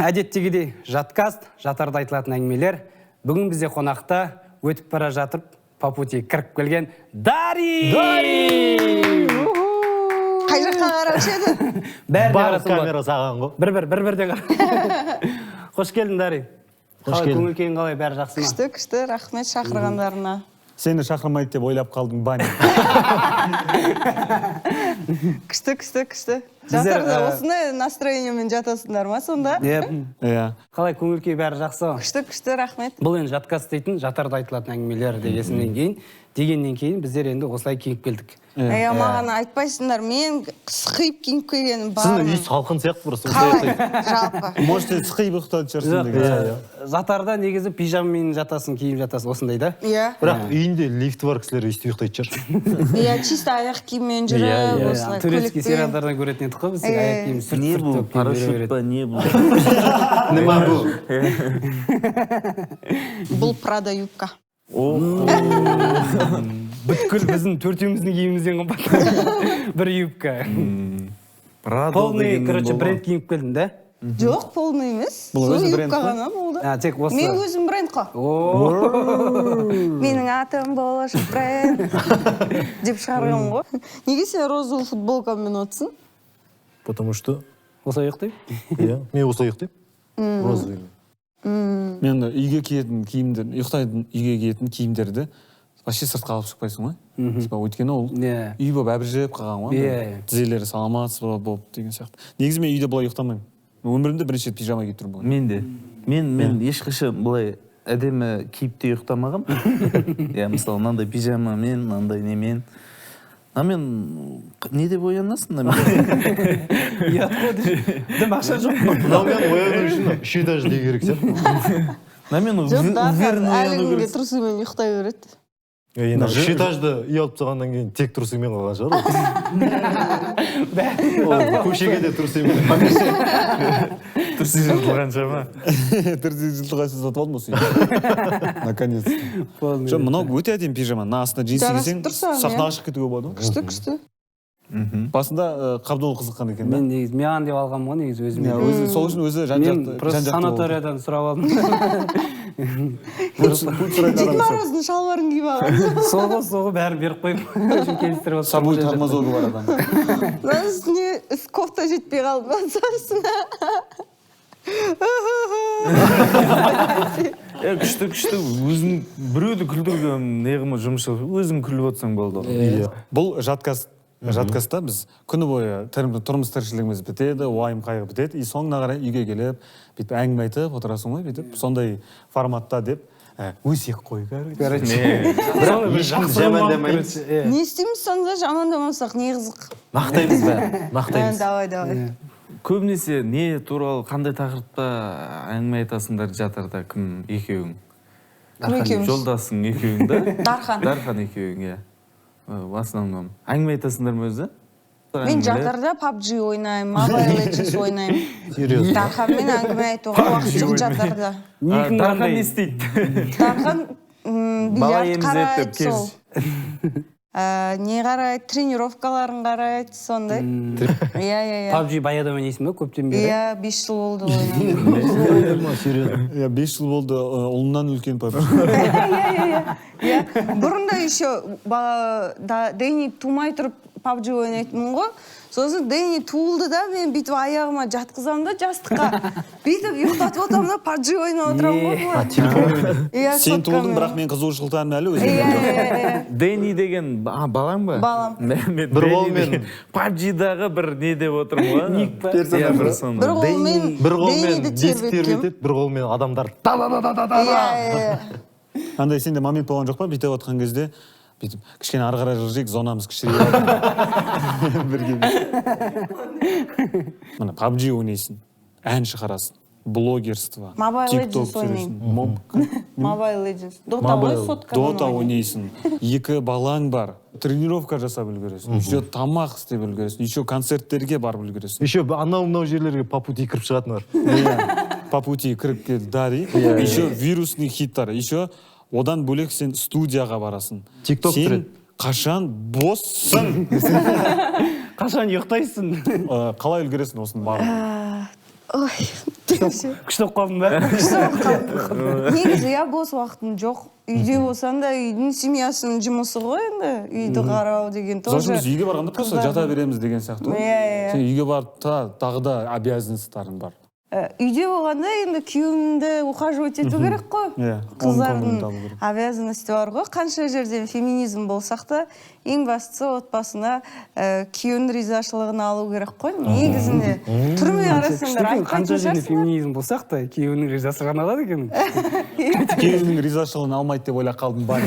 Әдеттегідей, Жаткаст, жатарда айтылатын әңгімелер. Бүгін бізде қонақта өтіп бара жатып, по пути кіріп келген Дари! Дари! Қай жаққа қараушы еді? Бәріне Барлық қарасың болады. Камера саған ғой. Бір бір бір бірден қара. Қош келдің, Дари. Қош Қалай, келдің. көңіл күйің қалай, бәрі жақсы ма? Күшті, күшті, рахмет шақырғандарына. Сені шақырмайды деп ойлап қалдың, Баня. Күшті, күшті, күшті. Біздер, Жатарда осындай настроениемен жатасыңдар ма сонда? Иә. Иә. Қалай, көңіл күй, бәрі жақсы ғой? Күшті, күшті, рахмет. Бұл енді Жаткаст дейтін, жатарда айтылатын әңгімелер дегесінен кейін, дегеннен кейін біздер енді осылай киініп келдік. Иә, маған айтпайсыңдар, мен сықиып киініп келгенім Сіздің үй бармын. салқын сияқты просто. Қалай жалпы? Может, сен сықиып ұйықтатын шығарсың Жоқ, деген. Жатарда негізі пижамамен жатасың, киіп жатасың, осындай да? Иә. Бірақ үйінде лифті бар кісілер өйстіп ұйықтайтын шығар. Иә, чисто аяқ киіммен жүріп, осылай Турецкий көйлекпен. сериалдардан көретін едік қой біз, аяқ киім сүрт Не сүрт бұл, болып киіп жүре парашют береді. па, не бұл? Нема бұл? Бұл Прада юбка. Бүткіл біздің төртеуміздің киімімізден қымбат бір юбка. Прадо Полный, дегеннен короче, болған. бренд киініп келдің да? Жоқ, полный емес. Бұл Сол өзі бренд юбка қой? ғана болды. А, тек осы. Мен өзім бренд қой. О, Менің атым болашақ бренд деп шығарғанмын ғой. Неге сен розовый футболкамен отырсың? Потому что осылай ұйықтаймын. иә, мен осылай ұйықтаймын. Розовый. Мен үйге киетін киімдер, ұйықтайтын үйге киетін киімдерді вообще сыртқа алып шықпайсың ғой. Типа, өйткені ол үй болып әбіржіп қалған ғой. Иә. Тізелері саламатсыз ба болып деген сияқты. Негізі мен үйде бұлай ұйықтамаймын. Өмірімде бірінші рет пижама киіп тұрмын бүгін. Мен де. Мен ешқашан бұлай әдемі киіп те ұйықтамағанмын. Иә, мысалы, мынандай пижамамен, мынандай немен. А мен не деп оянасың мына мен? Ұят қой, дым ақша жоқ. Мынаумен ояну үшін үш этаж деу керек сияқты. Мына мен Жоқ, Дархан уверенно әлі ояну күнге керек. трусымен ұйықтай береді. Енді үш этажды үй алып тастағаннан кейін тек трусымен қалған шығар ол. Ол көшеге де трусымен. Трусы жыртылғанша ма? Трусы жыртылған, сатып алдым осы үйді. Наконец. Полный. Жоқ, мынау өте әдемі пижама. Мына астына джинсы Жарасып кисең, тұр саған, сахнаға иә. шығып кетуге болады ғой. Күшті, күшті. Басында Қабдол қызыққан екен да. Мен негізі маған деп алғанмын ғой негізі өзіме. Иә, өзі сол үшін өзі жан Мен жақты просто жан жақты. санаториядан сұрап алдым. Дед Мороздың шалбарын киіп алған. Сол ғой, сол ғой, бәрін беріп қойып үшін келістіріп С собой отырмын. тормозогы бар адам. Мынаның үстіне кофта жетпей қалды астына. Е, күшті, күшті. Өзің біреуді күлдірген неғыма жұмыс жасап, өзің күліп отырсаң болды ғой. Иә. Бұл Жаткаст. Жаткастта біз күні бойы тұрмыс тіршілігіміз бітеді, уайым қайғы бітеді, и соңына қарай үйге келіп, бүйтіп әңгіме айтып отырасың ғой, бүйтіп сондай форматта деп өсек қой, короче. Короче, Бірақ ешкімді жамандамаймыз. Не істейміз сонда, жамандамасақ не қызық? Мақтаймыз бәрін. Мақтаймыз. Давай, давай. Көбінесе не туралы, қандай тақырыпта әңгіме айтасыңдар жатарда, кім екеуің? Кім екеуміз? Жолдасың екеуің да? Дархан. Дархан екеуің, иә. В основном. Әңгіме айтасыңдар ма өзі? Мен жатарда PUBG ойнаймын, Mobile Legends ойнаймын. Серьезно? Дарханмен әңгіме айтуға уақыт жоқ жатарда. Никің Дархан қандай? не істейді? Дархан Бала бильярд емізеді қарайды деп кез. сол. Не қарайды, тренировкаларын қарайды, сондай. Иә, иә, иә. PUBG баяғыда ойнайсың ба, көптен бері? Иә, 5 жыл болды ойнағаныма. Серьезно? Иә, 5 жыл болды, ұлымнан үлкен PUBG. Иә, иә. Бұрында еще да, Дэнни тумай тұрып PUBG ойнайтынмын ғой. Сосын Дэнни туылды да, мен бүйтіп аяғыма жатқызамын да жастыққа. Бүйтіп ұйықтатып отырамын да, PUBG ойнап отырамын ғой былай. Телефон. Иә, Сен туылдың, соткамен. бірақ мен қызығушылықтарым әлі Иә, өзгерген жоқ. иә, иә. Дэнни деген балаң ба? Балам. Мен Бір Дэнни қолмен- деген PUBG-дағы бір не деп отырмын ғой. Ник па? Иә, бір соны. Бір қолмен Бір қолмен Дэнниді диск тербеткем. тербетеді, бір қолмен адамдар та да да да да да. Иә, иә, иә. Андай сенде момент болған жоқ па, бүйтіп отқан кезде, бүйтіп кішкене ары қарай жылжиық, зонамыз кішірейіп бірге? Міне, PUBG ойнайсың, ән шығарасың, блогерство, Mobile TikTok Legends ойнаймын. түсіресің, Mobile Legends. Дота ғой, Mobile. соткадан Дота ойнаймын. ойнайсың, екі балаң бар, тренировка жасап үлгересің, еще тамақ істеп үлгересің, еще концерттерге барып үлгересің. Еще анау мынау жерлерге по пути кіріп шығатын бар. Иә, по пути кіріп келді Дари, еще вирусный хиттар, еще одан бөлек сен студияға барасың. TikTok Сен түсіреді. Қашан боссың? Қашан ұйықтайсың? Қалай үлгересің осының барлығын? Ой, Күшті болып қалдың ба? Күшті болып қалдым. Негізі, иә, бос уақытым жоқ. Үйде болсаң да, үйдің, семьясының жұмысы ғой енді. Үйді қарау деген Мысалы тоже. үшін, біз үйге барғанда просто жата береміз деген сияқты ғой. Иә, иә. Сен үйге барып та тағы да обязанность тарың бар. Үйде болғанда енді күйеуімді ухаживать ету керек қой. Иә, оның көңілін Қыздардың табу керек. Обязанности бар ғой. Қанша жерден феминизм болсақ та, ең бастысы отбасына күйеуінің ризашылығын алу керек қой негізінде. Түрме қарасаңдар, Күшті екен, қанша айтпайтын жерде шығарсыңдар. Феминизм болсақ та, күйеуінің ризашылығын алады екен. Күйеуінің ризашылығын алмайды деп ойлап қалдым ба?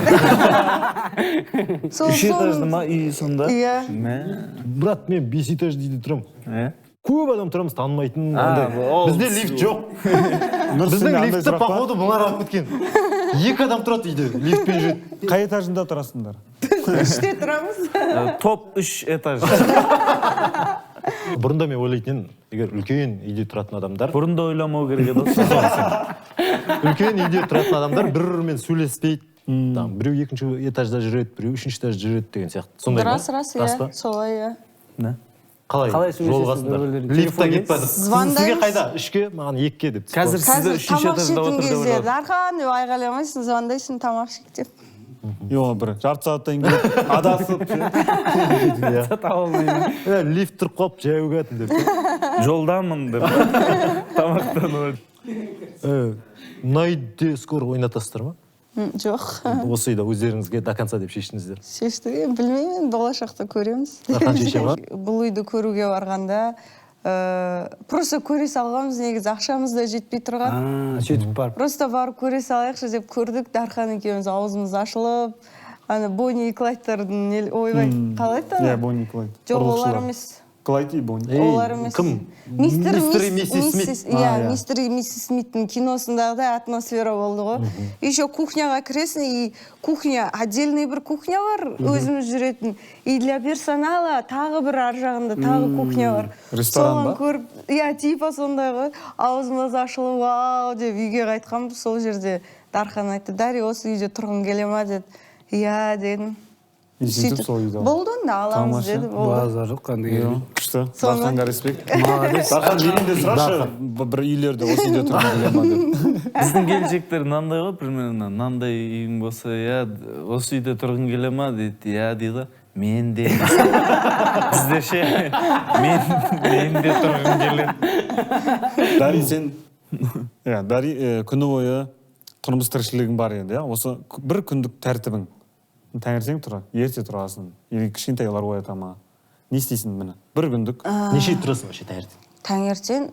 Сол Үш этажды ма үй сонда? Иә. Мә. Брат, мен бес этажды үйде тұрамын. Иә. Көп адам тұрамыз, танымайтын. А, Андай. ол- Бізде лифт жоқ. Біздің Сенде андай лифтті, сұрақ па? походу, бұлар алып кеткен. Екі адам тұрады үйде, лифтпен жүреді. Қай этажында тұрасыңдар? Үште тұрамыз. Топ үш этаж. Бұрында мен ойлайтын едім, егер үлкен үйде тұратын адамдар Бұрын да ойламау керек еді ғой. Үлкен үйде тұратын адамдар бір бірімен сөйлеспейді, там біреу екінші этажда жүреді, біреу үшінші этажда жүреді деген сияқты. Сондай ма? Рас, рас, Рас иә. па? Солай, иә. Да. Қалай? Қалай сөйлесесің Жолығасыңдар? бір-бірлеріне? Лифтта Телефонмен? кетіп бара. Звондаймыз. Сізге қайда? Үшке, маған екіге деп. Қазір сізді Қазір үшінші тамақ этажда ішетін отыр деп кезде ойладым. «Дархан» деп айғайламайсың, звондайсың, «тамақ ішейік» деп. И бір жарты сағаттан кейін адасып. Иә. Таба алмаймын. Е, лифт тұрып қалып, жаяу келатырмын деп. Жолдамын деп. Тамақтанып. Мына үйде скоро ойнатасыздар ма? Жоқ. Осы үйде өздеріңізге до конца деп шештіңіздер? Шештік енді, білмеймін енді, болашақта көреміз. Дархан шеше ма? Бұл үйді көруге барғанда просто көре салғанбыз, негізі ақшамыз да жетпей тұрған. А, сөйтіп барып. Просто барып көре салайықшы деп көрдік. Дархан екеуміз аузымыз ашылып, ана Бонни и Клайдтардың ойбай, қалай еді ана? Иә, Бонни, Клайд. Жоқ, олар Ұрлықшылар. емес. Клайд и Бонни. Ей, Олар емес. Кім? Мистер Мистер и миссис Смит. Миссис А, иә, иә. Мистер и миссис Смиттің киносындағыдай атмосфера болды ғой. Еще кухняға кіресің, и кухня, отдельный бір кухня бар өзіміз жүретін, и для персонала тағы бір ар жағында тағы кухня бар. Ресторан Соған ба? көріп, иә, типа сондай ғой. Аузымыз ашылып, «вау» деп үйге қайтқанбыз. Сол жерде Дархан айтты: «Дарья, осы үйде тұрғың келе ма?» – деді. «Иә», – дедім. И сөйтіп сол үйді алдың. Болды, онда аламыз Тамаша. деді, болды. Базар жоқ қандай. Иә, күшті. Соны- Дарханға респект. Молодец. Дархан, менен де сұрашы, бір үйлерде, осы үйде тұрғың келе ма деп. Біздің келіншектер мынандай ғой, примерно мынандай үйің болса, иә, «осы үйде тұрғың келе ма?» дейді. «Иә», – дейді. Мен де, бізде ше, мен де тұрғым келеді. Дари, сен, иә, Дари, күні бойы тұрмыс тіршілігің бар енді, иә, осы бір күндік тәртібің. Таңертең тұра, ерте тұрасың или кішкентайлар оята ма, не істейсің, міне, бір күндік? Неше тұрасың вообще таңертең? Таңертең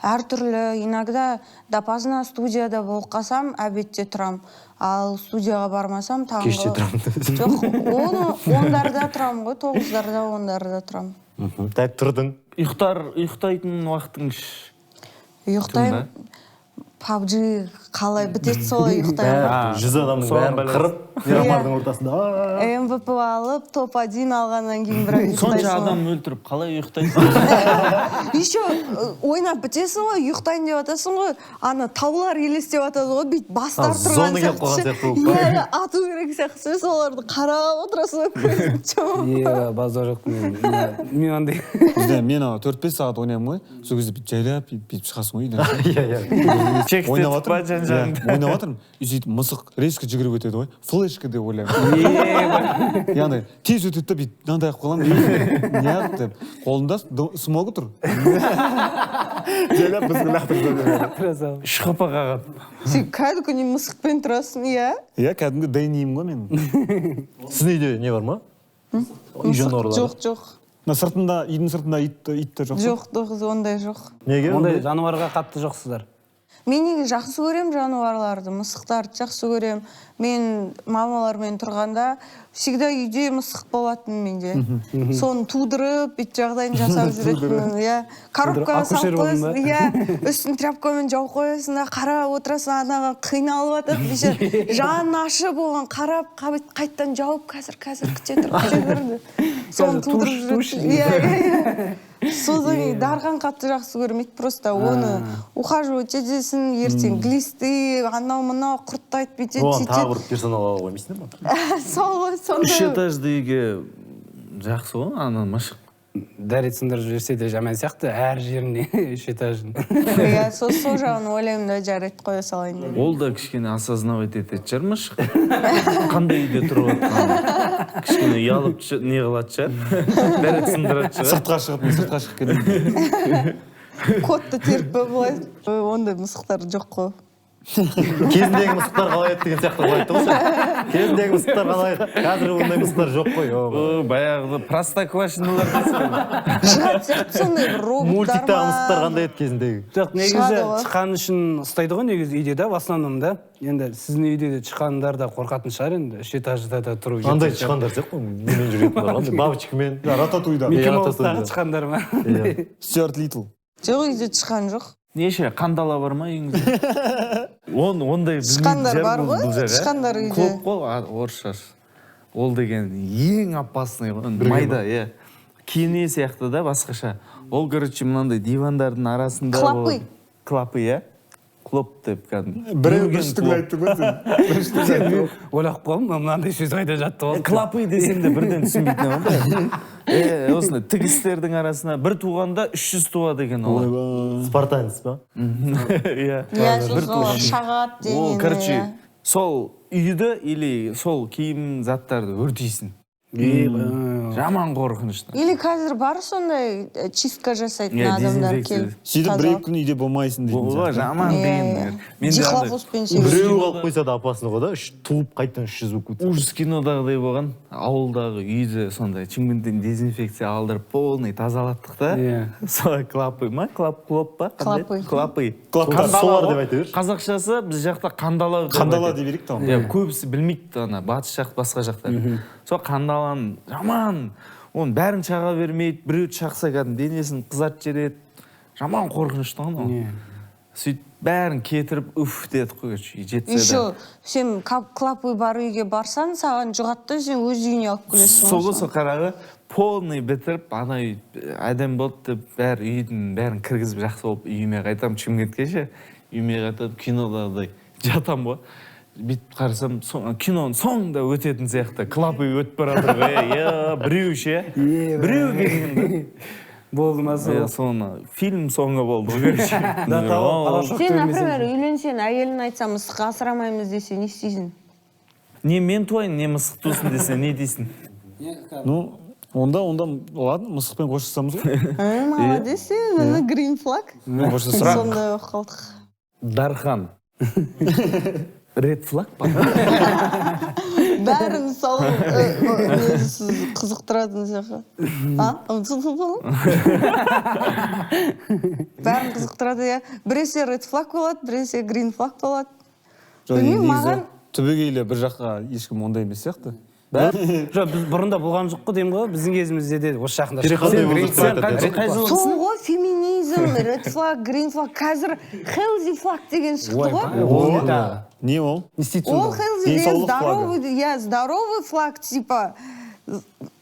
әртүрлі. Иногда допоздна студияда болып қалсам, обедте тұрам, ал студияға бармасам, таңғы Кеште тұрамын. Жоқ, 10-дарда тұрамын ғой, 9-дарда, 10-дарда тұрамын. Так, тұрдың. Ұйықтайтын уақытың Ұйықтаймын, PUBG қалай бітеді, солай ұйықтаймын. Бәрі, 100 адамның соған бәрін байланысты. қырып, Мирамардың ортасында «А-а-а». МВП алып, топ 1 алғаннан кейін бірақ Сонша ұйықтайсың ғой. адам өлтіріп, қалай ұйықтайсың? Еще ойнап бітесің ғой, ұйықтайын деп жатасың ғой, ана таулар елестеп жатады ғой, бүйтіп бастар А, тұрған зона келіп қалған ше. сияқты болып па? Иә, ату керек сияқты ше, соларды қарап отырасың ғой, көзің жұмып. Е, базар жоқ, мен андай Бізде мен ана 4-5 сағат ойнаймын ғой, сол кезде бүйтіп жайлап бүйтіп шығасың ғой үйден. Иә. Ойнап Чектетіп па жатырмын, жан иә, жағыңды? ойнап жатырмын, и сөйтіп мысық резко жүгіріп өтеді ғой, флешка деп ойлаймын. Яғни тез өтеді да, бүйтіп мынандай қылып қаламын, неғып деп, қолымда смогы тұр, жайлап бізді лақтырып. Красава. Үш қапа қағады. Сен кәдімгідей мысықпен тұрасың, иә? Иә, кәдімгі Дэнниім ғой менің. Сіздің үйде не бар ма, үй жануарлары? Жоқ. Мына сыртында, үйдің сыртында ит те жоқ па? Жоқ, ондай жоқ. Неге? Ондай жануарға қатты жоқсыздар. Мен неге жақсы көремін жануарларды, мысықтарды жақсы көремін. Мен мамалармен тұрғанда всегда үйде мысық болатын менде. Соны тудырып, бүйтіп жағдайын жасап жүретінмін, иә. Коробкаға Акушер салып болдың ба? қоясың, иә, үстін тряпкамен жауып қоясың да, қарап отырасың, анаға қиналып жатады бейшара, жанын ашып оған қарап, қайтадан жауып, «қазір, қазір, күте тұр, күте тұр» деп. Соны Қазір тудырып туш, туш. жүретін. Иә. Содан кейін Дархан қатты жақсы көрмейді, просто оны ухаживать етесің, ертең глисты, анау мынау құрттайды, бүйтеді, Оған тағы сөйтеді. бір персонал ала қоймайсыңдар ма? Сол ғой, Үш сондай. этажды үйге жақсы ғой, ана мысық. Дәрет сындырып жіберсе де жаман сияқты, әр жеріне, үш этажын. Иә, сол жағын ойлаймын да, жарайды, қоя салайын деп. Ол да кішкене осознавать ететін шығар, мысық қандай үйде тұрып жатқанын. Кішкене ұялып не қылатын шығар, дәрет сындыратын шығар. Сыртқа шығып, мен сыртқа шығып кетемін. Кодты теріп пе былай? Ой, ондай мысықтар жоқ қой. Кезіндегі мысықтар қалай еді деген сияқты ғой айтты ғой сен. Кезіндегі мысықтар қалай еді, қазір ондай мысықтар жоқ қой. О, баяғы простоквашиналар дейсің ғой. Шығады сияқты сондай бір роботтар. Мультиктағы Ма? мысықтар қандай еді кезіндегі? Жоқ, негізі Шығады ғой. тышқан үшін ұстайды ғой негізі үйде да, в основном да. Енді сіздің үйде де тышқандар да қорқатын шығар енді, үш этажда да тұру. Андай тышқандар сияқты ғой, немен жүретін бар ғой, андай бабочкамен. Рататуйда. Микки Иә, Маустағы Рататуйда. тышқандар ма? Иә. Стюарт Литл. Жоқ, үйде тышқан жоқ. Неше қандала бар ма үйіңізде? Он ондай білмейтін Тышқандар шығар бар бұл- ғой, бұл жақ, ә? тышқандар үйде. Клоп қой, орысшасы. Ол деген ең опасный ғой, майда, иә. Кене сияқты да, басқаша. Ол, короче, мынандай дивандардың арасында Клопы. болады. Клопы, иә. Клоп деп кәдімгі. Біреу Юрген бір штук Клоп. айтты ғой сен. Бір штук айтты ғой. Ойлап қалдым, мынандай сөз қайда жатты ол. Клопы десем де бірден түсінбейтін едім ғой. Осындай тігістердің арасына бір туғанда 300 туады екен олар. Спартанец па? Иә. Иә, Бір сосын олар туған. шағады Ол, денені. короче, Иә. сол үйді или сол киім заттарды өртейсің. Жаман қорқынышты. Или қазір бар сондай чистка жасайтын Иә, адамдар дезинфекция. келіп Сөйтіп бір тазалап. екі күн үйде болмайсың дейтін О, сияқты. жаман Иә, қиын. иә. Мен де андай Дихлофоспен себеді. Біреу қалып қойса да опасный ғой да, үш туып қайтадан 300 болып кетсе. Ужас кинодағыдай болған. Ауылдағы үйді сондай Шымкенттен дезинфекция алдырып, полный тазалаттық та. Иә. Солай клопы ма? Клоп, клоп па? Қандай? Клопы. Клопы. Клоптар. Қандала Солар ғой. деп айта берші. Қазақшасы біз жақта қандала деп Қандала айтады. дей берейік та. Иә, көбісі білмейді ана батыс жақ, басқа жақтар. Сол қандаланың жаман, оның бәрін шаға бермейді, біреу шақса кәдімгі денесін қызартып жібереді. Жаман қорқынышты ғой анау. Иә. Сөйтіп бәрін кетіріп, уф дедік қой, короче, жетсе Еще сен клопы бар үйге барсаң, саған жұғады да, сен өз үйіңе алып келесің. Сол ғой, сол қарағы полный бітіріп, ана үй әдемі болды деп, бәрі үйдің бәрін кіргізіп, жақсы болып үйіме қайтамын Шымкентке ше. Үйіме қайтып кинодағыдай жатамын ғой. Бүйтіп қарасам, киноның соңында өтетін сияқты клопы өтіп бара жатыр ғой, иә, біреу ше, біреу келген да. Болды ма сол? Иә, соны фильм соңы болды ғой, короче. Да, порошок Сен, бермесең. например, үйленсең, әйелің айтса, мысық асырамаймыз десе, не істейсің? Не мен туайын, не мысық тусын десе, не дейсің? Ну, онда ладно, мысықпен қоштасамыз ғой. Ай, молодец сен, ана green flag. Қоштасамыз. Сондай болып қалдық. Дархан. Red flag па? Бәрін салу несіз қызықтыратын сияқты. А? Бәрін қызықтырады, иә. Біресе red flag болады, біресе green flag болады. Жоқ, Білмеймін, негізі маған түбегейлі бір жаққа ешкім ондай емес сияқты. Жоқ, біз бұрында болған жоқ қой деймін ғой, біздің кезімізде де осы жақында Переходной шықты. возраст Сен айтады. қай жылғысың? Сол ғой, феминизм, red flag, green flag. Қазір healthy flag деген шықты ғой. Ол не тағы? Не ол? Не істейді Ол сонда? healthy деген Денсаулық здоровый, иә, здоровый флаг, типа,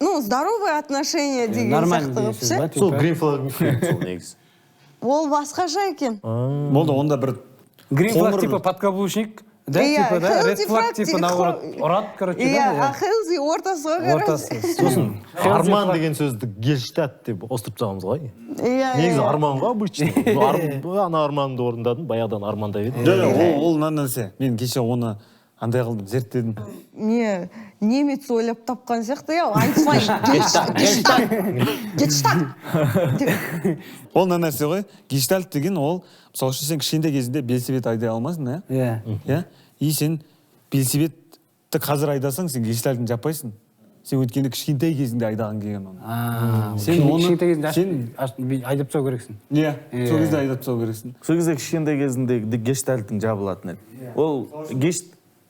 ну, здоровые отношения деген Нормально сияқты деген қылып сөз ше. ба, Сол типа? green flag сол негізі. Ол басқаша екен. Болды, онда бір Green flag қоңыр- типа подкаблучник, да, Иә, типа, да, red healthy flag flag типа деген наоборот ұрады, короче, Иә, да, а healthy ортасы ғой, короче. ортасы. Сосын арман деген сөзді гештальт деп ауыстырып тастағанбыз ғой. Иә, Негізі иә. арман ғой обычно. Ана арманымды орындадым, баяғыдан армандап едім. Жоқ, жоқ, ол мынандай нәрсе. Мен кеше оны андай қылдым, зерттедім. Не, немец ойлап тапқан сияқты, иә, Айнштайн, гештальт, гештальт. Деп. Ол мына нәрсе ғой, гештальт деген ол, мысалы үшін сен кішкентай кезінде велосипед айдай алмайсың, иә? Иә. Иә? И сен велосипедті қазір айдасаң, сен гештальтын жаппайсың. Сен өткенде кішкентай кезіңде айдаған келген оны. А, Сен оны- кішкентай кезінде сен- айдап тастау керексің. Иә, сол кезде айдап тастау керексің. Сол кезде кішкентай кезінде гештальтың жабылатын еді. Ол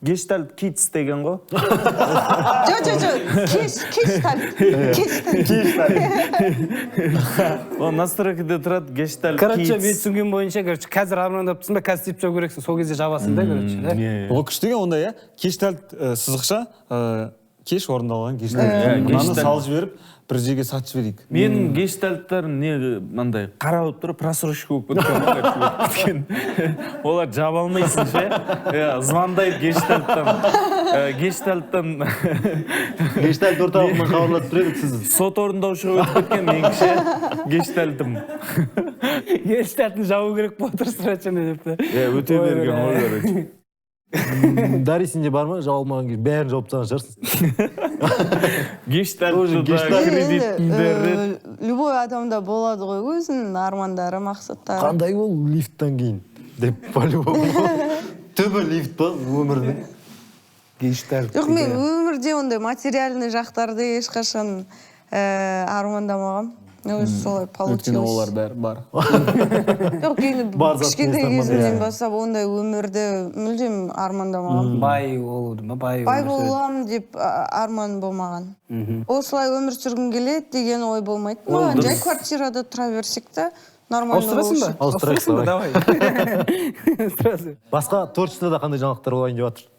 гештальт кидс деген ғой. Жоқ, жоқ, жоқ, кештальт, кештальт. Ол настройкада тұрады гештальт Короче, мен кидс. түсінген бойынша, короче, қазір армандап тұрсың ба, қазір істеп тастау керексің, сол кезде жабасың да, короче, да? Ол күшті екен онда, иә? Гештальт сызықша, Кеш орындалған гештальт. Иә, Мынаны гештальт. салып жіберіп, бір жерге сатып жіберейік. Менің гештальттарым не, мынандай қарап тұрып, просрочка болып кеткен ғой, өткен. Олар жаба алмайсың ше. Иә, звондайды гештальттан. Гештальттан Гештальт орталығынан хабарласып тұр едік, сіз сот орындаушыға өтіп кеткен менің ше гештальтым. Гештальтын жабу керек болып тұр срочно депті. Иә, өте Ой, берген бля. ғой, короче. Дари, сенде бар ма жабылмаған кеш? Бәрін жауып тастаған шығарсың. Гештальтты Тоже да, гештальт. кредиттің Енді, де рет. любой адамда болады ғой өзінің армандары, мақсаттары. Қандай ол лифттан кейін деп, по-любому түбі лифт па өмірдің? Гештальт. Жоқ, мен өмірде ондай материальный жақтарды ешқашан армандамағанмын. Өзі солай Өйткені получилось. олар бәрі бар. Жоқ, енді Бар заттың кішкентай несін кезімнен армандайды. бастап ондай өмірді мүлдем армандамағанмын. Бай болуды ма, бай Бай өмір сүреді. боламын деп арман болмаған. Осылай өмір сүргім келеді деген ой болмайды маған. Жай квартирада тұра берсек те, нормально Ауыстырасың ба? болушы. Ауыстырайық, Ауыстырасың ба? Давай. Сразу. Басқа творчествода қандай жаңалықтар болайын деп жатыр?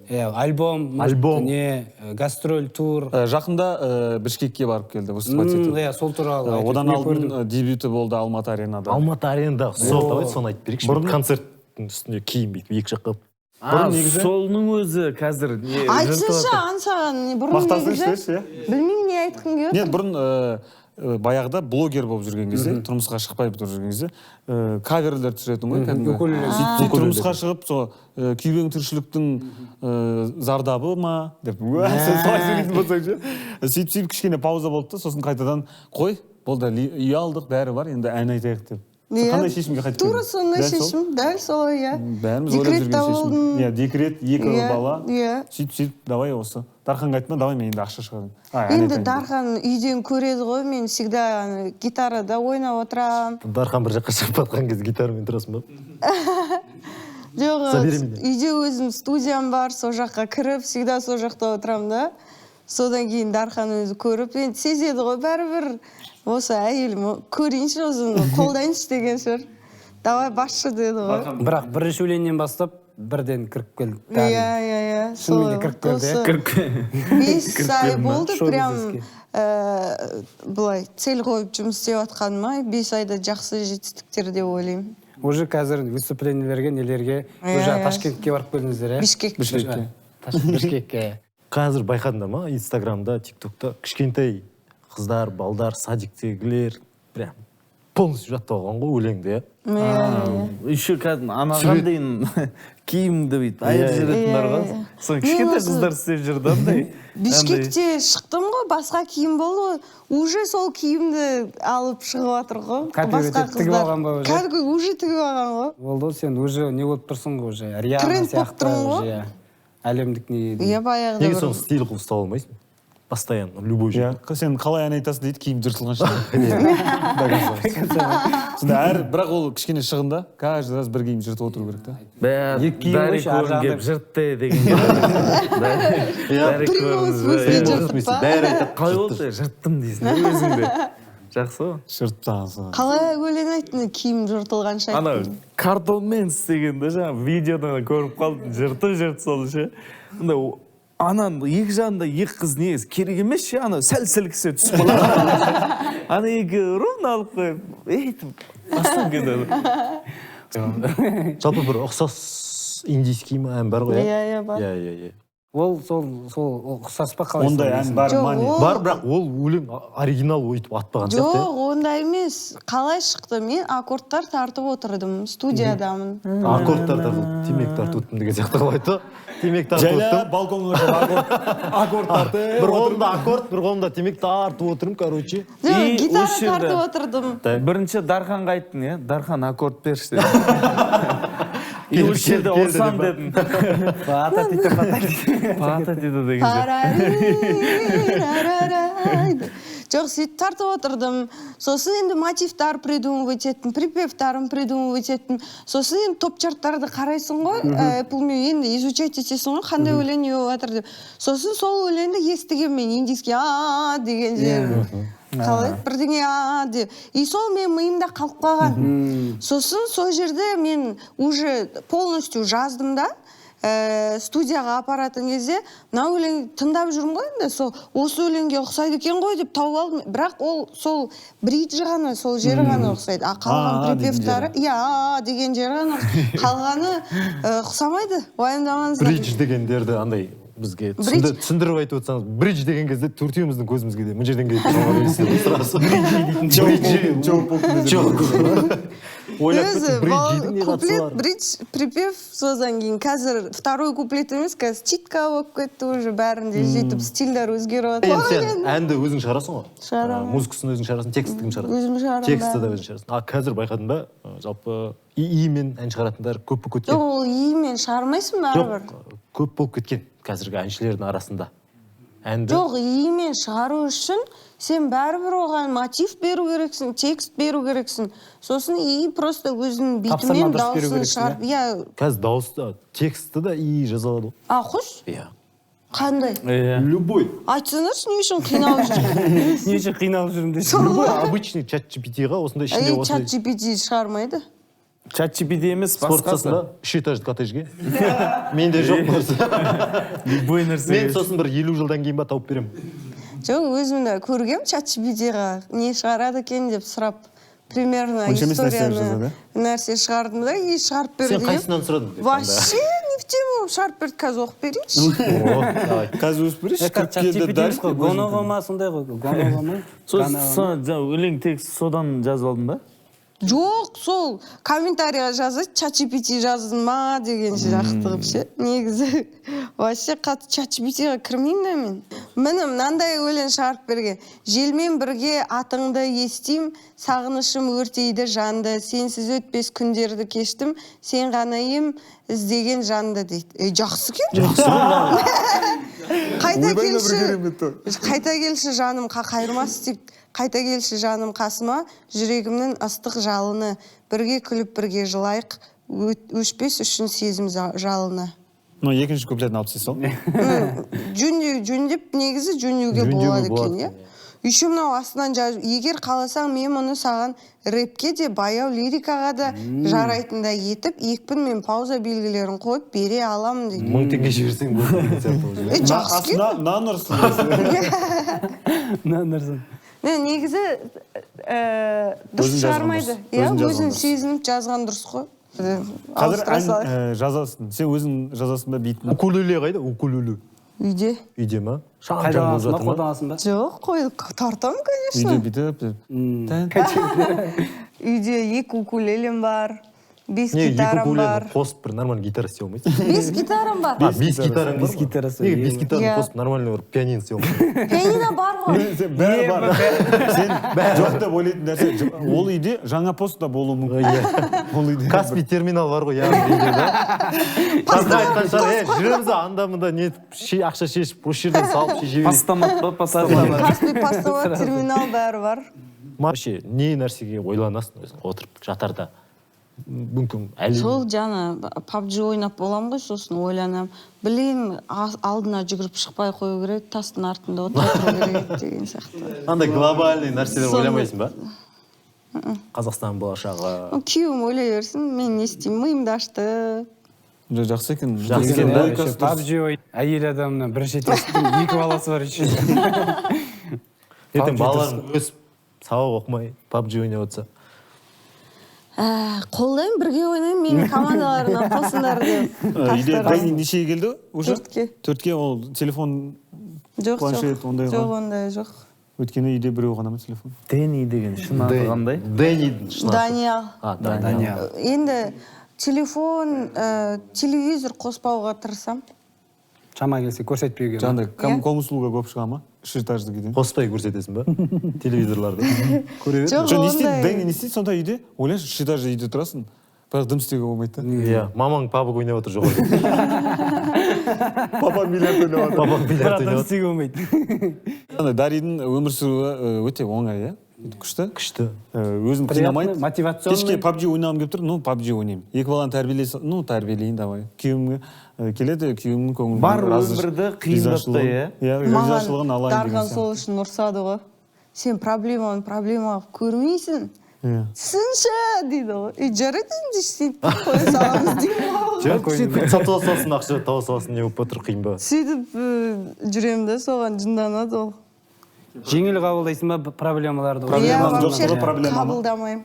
Иә, альбом, может, Альбом. не, гастроль, тур. Жақында Бішкекке барып келді выступать етіп. Иә, сол туралы айтып, Одан мен алдын көрдім. Дебюті болды Алматы аренада. Алматы аренада. Сол, давай соны айтып берейікші. Бұрын- Концерттің үстінде киім бүйтіп екі жаққа. А, Бұрын негізі- солының өзі қазір не Айтсыншы, жыртып жатыр. Аңсаған, не бұрын Мақтансаңшы, негізі иә. білмеймін, не айтқым келіп Не, отыр. бұрын баяғыда блогер болып жүрген кезде, тұрмысқа шықпай тұрып жүрген кезде, каверлер түсіретін ғой кәдімгі. Укулеле. Сөйтіп тұрмысқа шығып, сол күйбең тіршіліктің зардабы ма деп, уә, сен солай сөйлейтін болсаң ше. Сөйтіп сөйтіп кішкене пауза болды да, сосын қайтадан қой, болды, үй алдық, бәрі бар, енді ән айтайық деп. Сен Иә. қандай шешімге қайтып Тура келдің? сондай Дәл сол? шешім, дәл солай, иә. Бәріміз ойлап Декретте жүрген шешім. болдым. Иә, декрет, екі Иә, бала. иә. Сөйтіп сөйтіп давай осы. Дарханға айттым, давай мен енді ақша шығарайын. А, ән Енді айтайын деп. Дархан үйден көреді ғой, мен всегда ана гитарада ойнап отырамын. Дархан бір жаққа шығып жатқан кезде гитарамен тұрасың ба? Жоқ, Забери меня. үйде өзім студиям бар, сол жаққа кіріп, всегда сол жақта отырамын да. Содан кейін Дархан өзі көріп, енді сезеді ғой бәрібір, осы әйелім көрейінші, өзін қолдайыншы деген шығар. Давай басшы деді ғой. Бірақ бірінші өлеңнен бастап бірден кіріп келді. Иә, иә, иә. Шынымен де кіріп келді, иә? Осы 5 ай келді ма? болды Шоу прям бизнеске. Былай цель қойып жұмыс істеп жатқаныма, 5 айда жақсы жетістіктер деп ойлаймын. Уже қазір выступлениелерге, нелерге, Иә, уже иә. Ташкентке барып келдіңіздер, иә? Бішкек. Бішкекке. Бішкекке. Қазір байқадыңдар ма, Инстаграмда, Тиктокта кішкентай қыздар, балдар, садиктегілер прям полностью жаттап алған ғой өлеңді, иә? Иә, Еще кәдімгі анаған дейін киімді бүйтіп айырып Иә, жүретін бар ғой. Иә, иә. Соны Мен кішкентай осы қыздар істеп жүр да андай. Бішкекте шықтым ғой, басқа киім болды ғой. Уже сол киімді алып шығып жатыр ғой. Копировать Басқа етіп тігіп қыздар. алған ба уже? Кәдімгі уже тігіп алған ғой. Болды ғой, сен уже не болып тұрсың ғой, уже Риана Тренд болып сияқты тұрмын ғой. уже, иә. Әлемдік не. Иә, баяғыда Неге бір соны стиль қылып ұстап алмайсың постоянно любой жерде? Иә, сен қалай ән айтасың дейді, киім жыртылған. Сонда әр, бірақ ол кішкене шығын да, каждый раз бір киім жыртып отыру керек та. Бә, Екі киім Дарик қойшы, ар Көрін жағында. келіп жыртты деген. Дарик Прямой Көрін, смысле иә. жыртып па? Бәрі айтады. Қалай болды? Жырттым дейсің да өзіңде. Жақсы ғой. Жыртып тастаған. Қалай өлең айттың, киім жыртылғанша Ана айттың? картонмен істеген да, жаңағы видеодан көріп қалдым, жыртып жырт сол ше. Андай ананың екі жағында екі қыз негізі керек емес ше, ана сәл сілкісе түсіп қалады. Ана екі ровно алып қойып, өйтіп бастап кетеді. Жалпы бір ұқсас индийский ма ән бар ғой, Иә, иә, бар. Иә, иә, иә. Ол сол ұқсас па, қалай? Ондай ән бар Жоқ, ма не? ол- Бар, бірақ ол өлең оригинал өйтіп атпаған сияқты, иә? Жоқ, ондай емес. Қалай шықты? Мен аккордтар тартып отырдым, студиядамын. Аккордтар тартып, темекі тартып өттім деген сияқты қалай айтты, темекі тартып Жайлап өттім. Балконға шығып аккорд тартып. Бір қолымда аккорд, бір қолымда темекі тартып отырмын, короче. Жоқ, И гитара осы жерде- тартып отырдым. Бірінші Дарханға айттың, иә? Дархан, аккорд берші дедім. И Келді, осы жерде келді ұрсам деп дедім. Пата тита, пата тита. Пата тита деген сияқты. Парарирарарай. Жоқ, сөйтіп тартып отырдым. Сосын енді мотивтар придумывать еттім, припевтарын придумывать еттім. Сосын енді топ чарттарды қарайсың ғой, Apple Music, енді изучать етесің ғой, қандай өлең не болып жатыр деп. Сосын сол өлеңді естігенмін мен, индийский а деген жер. Қалай бірдеңе а деп. И сол менің миымда қалып қалған. Сосын сол жерде мен уже полностью жаздым да. Студияға апаратын кезде мына өлең тыңдап жүрмін ғой енді, сол осы өлеңге ұқсайды екен ғой деп тауып алдым. Бірақ ол сол бриджі ғана, сол жері ғана ұқсайды. А қалған припевтары, иә, деген жері ғана, қалғаны ұқсамайды. Уайымдамаңыздар. Бридж дегендерді андай бізге түсіндіріп айтып отырсаңыз, бридж деген кезде төртеуміздің көзімізге де мына жерден келіп сразу. Өзі куплет, бридж, припев, содан кейін қазір второй куплет емес, қазір читка болып кетті уже бәрінде, сөйтіп стильдер өзгеріп жатыр. Енді сен әнді өзің шығарасың ғой? Шығарамын. Музыкасын өзің шығарасың, текстін кім шығарады? Өзім шығарамын. Тексті де өзің шығарасың. А қазір байқадың ба, жалпы ИИ-мен ән шығаратындар көп болып кеткен. Жоқ, ол ИИ-мен шығармайсың бәрібір. Жоқ, көп болып кеткен қазіргі әншілердің арасында. Әнді. Жоқ, ИИ-мен шығару үшін сен бәрібір оған мотив беру керексің, текст беру керексің. Сосын ИИ просто өзінің битімен дауысын шығарып, иә. Қазір дауысты, текстті да ИИ жаза алады ғой. А, хош? Иә. Қандай? Любой. Айтсаңдаршы, не үшін қиналып жүрмін? Не үшін қиналып жүрмін десең? Любой обычный чат GPT-ға осындай ішінде осындай. Чат GPT шығармайды. Чат GPT емес, басқасы. Үш этажды коттеджге. Менде жоқ болса. Любой нәрсе. Мен сосын бір 50 жылдан кейін ба тауып беремін. Жоқ, өзім де көргем чат GPT-ға не шығарады екен деп сұрап, примерно историяны нәрсе шығардым да, и шығарып берді. Сен қайсынан сұрадың? Вообще не в тему шығарып берді, қазір оқып берейінші. Қазір өсіп берейінші. Чат GPT қой, Гонова ма сондай ғой, Гонова ма? Сол өлең текст содан жазып алдың ба? Жоқ, сол комментарийға жазады, чат GPT жаздың ма деген сияқты қылып ше. Негізі вообще қатты чат GPT-ға кірмеймін да мен. Міне мынандай өлең шығарып берген. Желмен бірге атыңды естим, сағынышым өртейді жанды, сенсіз өтпес күндерді кештім, сен ғана ем іздеген жанды дейді. Жақсы екен. Жақсы. Қайта келші, қайта келші жаным қайырмас деп. Қайта келші жаным қасыма, жүрегімнің ыстық жалыны, бірге күліп, бірге жылайық, өшпес үшін сезім жалыны. Ну, екінші куплетін алып тастай сал. Жөндеп, негізі жөндеуге болады екен, иә? Еще мынау астынан жазып, егер қаласаң, мен мұны саған рэпке де, баяу лирикаға да жарайтындай етіп, екпін мен пауза белгілерін қойып бере аламын дейді. 1000 теңге жіберсең болды деген сияқты ол жерде. Жақсы екен. Нан ұрсын. Нан ұрсын. Негізі дұрыс шығармайды. Өзін сезініп жазған дұрыс қой. Қазір ән жазасың. Сен өзің жазасың ба битін? Укулеле қайда? Укулеле. Үйде. Үйде ма? Қайда аласың ба, қолданасың ба? Жоқ, қой, тартамын, конечно. Үйде бүйтіп. Үйде 2 укулелем бар, 5 гитарам бар. Қосып бір нормальный гитара істей алмайсың? 5 гитарам бар. 5 гитарам бар. 5 гитарасы. Неге 5 гитараны қосып нормальный бір пианино істей алмайсың? Пианино бар ғой. Бәрі бар. Сен жоқ деп ойлайтын нәрсе, ол үйде жаңа пост та болуы мүмкін. Ол үйде Каспий терминал бар ғой, яғни үйде, да? Айтқан шығар, жүреміз анда мында не ақша шешіп, осы жерден салып шеше берейік. Постамат па, постамат. Каспий постамат терминал бәрі бар. Вообще, не нәрсеге ойланасың өзің отырып жатарда? Мүмкін әлі. Сол жаңа PUBG ойнап болам ғой, сосын ойланам. Блин, алдына жүгіріп шықпай қою керек, тастың артында отыра тұру керек деген сияқты. Андай глобальный нәрселер ойламайсың ба? Қазақстан болашағы. Күйеуім ойлай берсін, мен не істеймін, миымды ашты. Жақсы екен. Жақсы екен, да? PUBG ой, әйел адамның бірінші етесінің 2 баласы бар еще. Ертең балаларың өсіп, сабақ оқымай, PUBG ойнап отырса. Қолдаймын, бірге ойнаймын, менің командаларымнан қосыңдар деп. Үйде Дәни нешеге келді уже? 4-ке. 4-ке ол телефон, планшет ондайға? Жоқ, ондай жоқ. Өйткені үйде біреу ғана ма телефон? Дәни деген шын аты қандай? Дәни шын аты. Даниал. Даниал. Енді телефон, телевизор қоспауға тырысам. Шама келсе көрсетпеуге. Жаңағыдай комуслуга көп шыға ма? 3 этажды үйден. Қоспай көрсетесің ба? Телевизорларды. Көре бер. Жоқ, Жоқ, не істейді? ондай. Дәни не істейді сонда үйде? Ойлашы, 3 этажды үйде тұрасың, бірақ дым істеуге болмайды да. Иә, мамаң пабг ойнап отыр жоқ. Папам бильярд ойнап отыр. Папам бильярд Бірақ дым ойнап отыр. істеуге болмайды. Андай Даридің өмір сүруі өте оңай, иә? Күшті. Күшті. Өзін Приятный, қинамайды. мотивационный. Кешке PUBG ойнағым келіп тұр, ну PUBG ойнаймын. 2 баланы тәрбиелей, ну тәрбиелейін давай. Күйеуімге келеді, күйеуімнің көңілін Бар өмірді қиындатты, иә? Иә, ризашылығын алайын деген Дархан сол үшін ұрсады ғой. Сен проблеманы проблема қылып көрмейсің. Иә. Түсінші дейді ғой. И жарайды енді, сөйтіп қоя саламыз деймін ғой. Жоқ, сөйтіп сатып алсаң, ақша таба саласың, не болып отыр, қиын ба? Сөйтіп жүремін да, соған жынданады ол. Жеңіл қабылдайсың ба проблемаларды? Иә, Проблеманың вообще жоқтығы проблема ма? қабылдамаймын.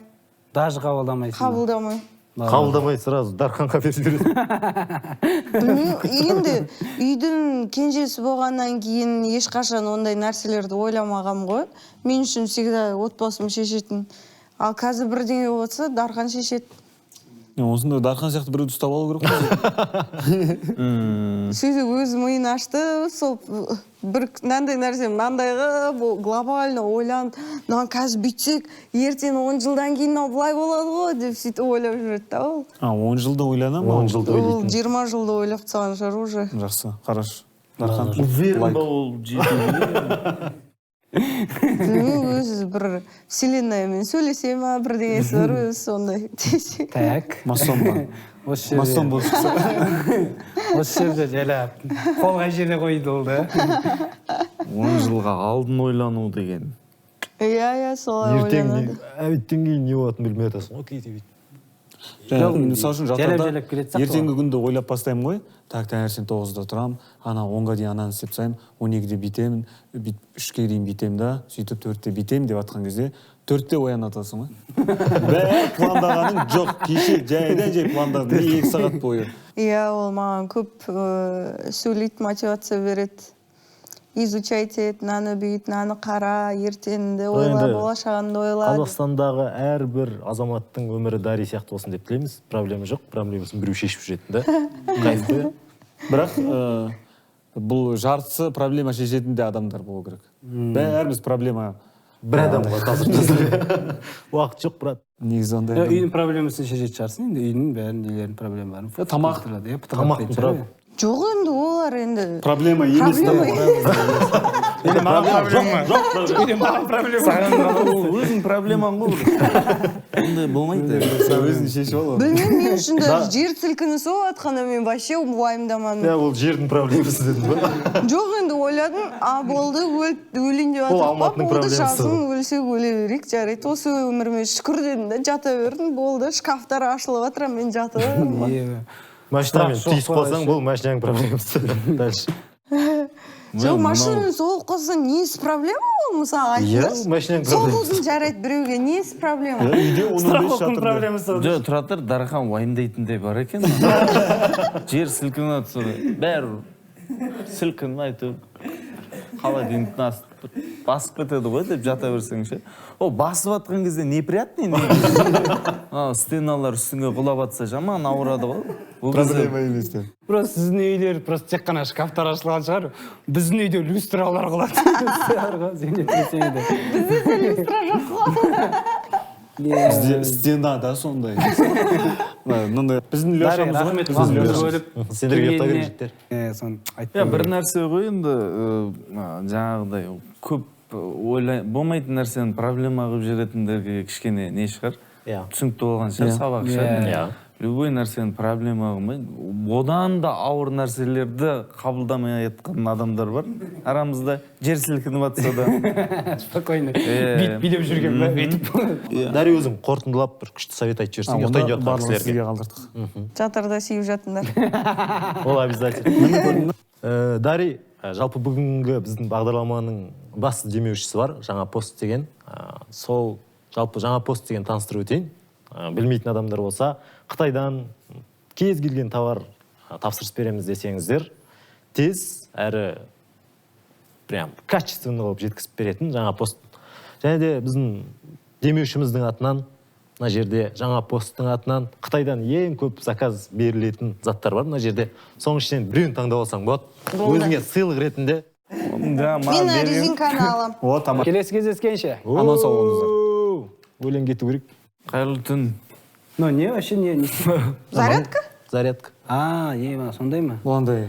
Даже қабылдамайсың ба? Қабылдамаймын. Қабылдамай, сразу Дарханға беріп жібересің. Білмеймін, енді үйдің кенжесі болғаннан кейін ешқашан ондай нәрселерді ойламағанмын ғой. Мен үшін всегда отбасым шешетін. Ал қазір бірдеңе болып жатса, Дархан шешеді. Е, осындай Дархан сияқты біреуді ұстап алу керек қой. Сөйтіп өз миын ашты, сол бір мынандай нәрсе, мынандай қылып, ол глобально ойланып, мынаны қазір бүйтсек, ертең 10 жылдан кейін мынау былай болады ғой деп, сөйтіп ойлап жүреді да ол. А, 10 жылда ойлана ма? 10 жылда Ол ойлайтын. 20 жылда ойлап тастаған шығар уже. Жақсы, хорошо, Дархан. Уверен Лайк. ба ол жетуге? Білмеймін, өзі бір вселенная мен сөйлесе ма, бірдеңесі бар өзі сондай. Так. Масон ба? Осы жерде Масон болып шықса. Осы жерде жайлап қол қай жерде қойды ол да? 10 жылға алдын ойлану деген. Иә, солай Ертең ойланады. Әбеттен кейін не болатынын білмей жатасың ғой кейде бүйтіп. Жаңа, мысалы үшін, Жайлап жатарда жайлап келетін сияқты. ертеңгі күнді ойлап бастаймын ғой. Так, таңертең 9-да тұрамын, ана 10-ға дейін ананы істеп тастаймын, 12-де бүйтемін, бүйтіп 3-ке дейін бүйтемін да, сөйтіп 4-те бүйтемін деп жатқан кезде 4-те оянып жатасың ғой. Бәрі пландағаның жоқ, кеше жайдан жай пландадым 2 сағат бойы. Иә, ол маған көп сөйлейді, мотивация береді. Изучайте ет, мынаны бүйт, мынаны қара, ертеңіңді ойла, Енді болашағыңды ойла деп. Қазақстандағы әрбір азаматтың өмірі Дари сияқты болсын деп тілейміз. Проблема жоқ, проблемасын біреу шешіп жүретін да, кайф қой. Бірақ бұл жартысы проблема шешетін де адамдар болу керек. Бәріміз проблема бір адамға тапсырып тастап, уақыт жоқ, брат. Негізі ондай Иә, адам- үйдің проблемасын шешетін шығарсың енді, үйдің бәрін, нелердің проблемаларын. Тамақ. Иә, Тамақтың пытырлатпайтын шығар. Жоқ, енді олар енді Проблема емес та. Проблема. Или маған проблема, или маған проблема. Саған ғана, ол өзің проблемаң ғой ол. Ондай болмайды. Сен өзің шешіп ал оны. Білмеймін, мен үшін даже жер сілкінісі болып жатқанда мен вообще уайымдамадым. Иә, ол жердің проблемасы дедің ба? Жоқ, енді ойладым, а болды, өлейін деп Ол жатырмық па, Алматының болды, проблемасы. жазым, өлсек өле берейік, жарайды, осы өміріме шүкір дедім да, жата бердім. Болды, шкафтар ашылып жатыр, а мен жатып жатырмын. Иә. Машинамен Бірақ тиісіп жоқ қалсаң, бұл машинаның проблемасы дальше. Жоқ, машинамен соғып қалса, несі проблема ол, мысалы, Иә, айтыңдаршы. машинаның проблемасы. Соғылдым, жарайды, біреуге несі проблема? Иә, үйде 10-15 Страховканың жатыр да. проблемасы. Жоқ, тұра тұр, Дархан уайымдайтындай бар екен. Жер сілкініп жатса да, бәрі сілкініп, әйтеуір холодильниктің асты басып кетеді ғой деп жата берсең ше. Ол басып жатқан кезде неприятный негізі. Ана стеналар үстіңе құлап жатса, жаман ауырады ғой ол кезде. Проблема емес деп. Просто сіздің үйлер просто тек қана шкафтар ашылған шығар, біздің үйде люстралар құлады. Землетрясение. Бізде де люстра жоқ қой. Бізде стена да сондай, мынандай біздің Дарья, Лешамыз ғой. рахмет Біздің уақытыңызды Лешамыз. бөліп Сендерге ұйықтай келгеніне. беріңіз, жігіттер. Соны Иә, айтпау бір керек. нәрсе ғой енді, жаңағыдай көп ойлай болмайтын нәрсені проблема қылып жіберетіндерге кішкене не шығар, түсінікті болған шығар, сабақ шығар. Иә. Любой нәрсені проблема қылмай, одан да ауыр нәрселерді қабылдамай жатқан адамдар бар арамызда, жер сілкініп жатса да. Спокойно Иә. бүйтіп билеп жүрген ба, бүйтіп. Дари, өзің қорытындылап, бір күшті совет айтып А, жіберсең онда ұйықтайын деп жатқан барлығын кісілерге. сізге қалдырдық. Жатырда сүйіп жатыңдар. Ол обязательно. Дари, жалпы бүгінгі біздің бағдарламаның басты демеушісі бар, Жаңа пост деген. Сол жалпы Жаңа пост деген таныстырып өтейін. Білмейтін адамдар болса, Қытайдан кез келген товар тапсырыс береміз десеңіздер, тез әрі прям качественно қылып жеткізіп беретін Жаңа пост. Және де біздің демеушіміздің атынан, мына жерде Жаңа посттың атынан Қытайдан ең көп заказ берілетін заттар бар мына жерде. Соның ішінен біреуін таңдап алсаң болады. Болды. Өзіңе сыйлық ретінде. Жаңа маған Мен берген- резинканы аламын. О, тамақ. Келесі кездескенше. Аман сау болыңыздар. Өлең кету керек. Қайырлы түн. Ну не, вообще не Зарядка. Зарядка. А, е, сондай ма? Ол андай